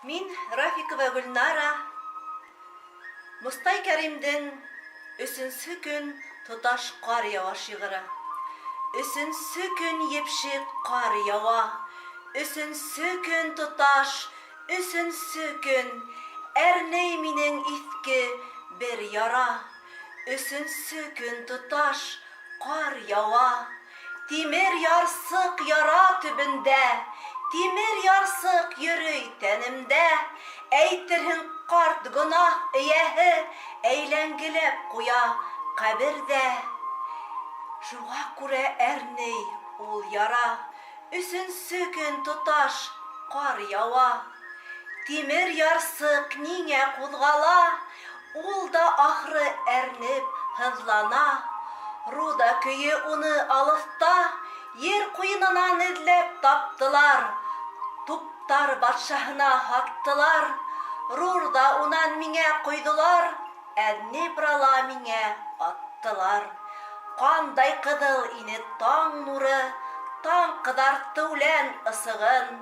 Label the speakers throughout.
Speaker 1: Мин, Рафикова Гөлнара, Мостай Кәримдең Өсөнсө көн тоташ кар ява шигыре. Өсөнсө көн епшек кар ява, Өсөнсө көн тоташ, өсөнсө көн Әрней минең иҫке бер яра. Өсөнсө көн тоташ Кар ява. Тимер ярсык яра төбендә, Тимер ярсык йөри тәнемдә. Әйтерһең, карт гөнаһ эйәһе Әйләнгеләп куя кабердә. Шуңа күрә әрни ул яра. Өсенче көн тоташ кар ява. Тимер ярсык ниңә кузгала, Ул да ахры әрнеп һызлана. Руда көе уны алыста Ер куенынан эзләп таптылар. Туптар батшаһына һаттылар. Рурда унан миңә койдылар. Ә Днепрола миңә аттылар. Кандай кызыл ине таң нуры, Таң кызартты үлән ысыгын.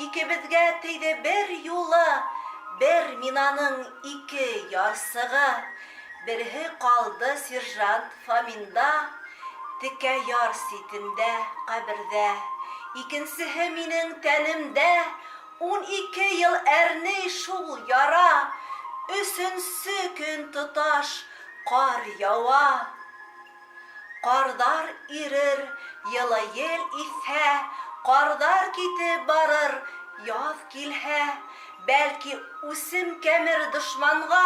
Speaker 1: Икебезгә тейде бер юлы Бер минаның ике ярсыгы. Береһе калды сержант Фоминда, Текә яр ситендә, кабердә. Икенсеһе минең тәнемдә, 12 ел әрни шул яра, Өсенче көн тоташ кар ява. Кардар ирер, йылы ел исһә, Кардар китеп барыр, яз килһә, Бәлки, үсем кәмер дошманга,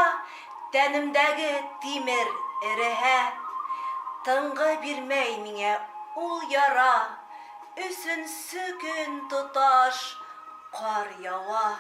Speaker 1: Тәнемдәге тимер эреһә. Тынгы бирмәй миңә ул яра, Өсенче көн тоташ кар ява.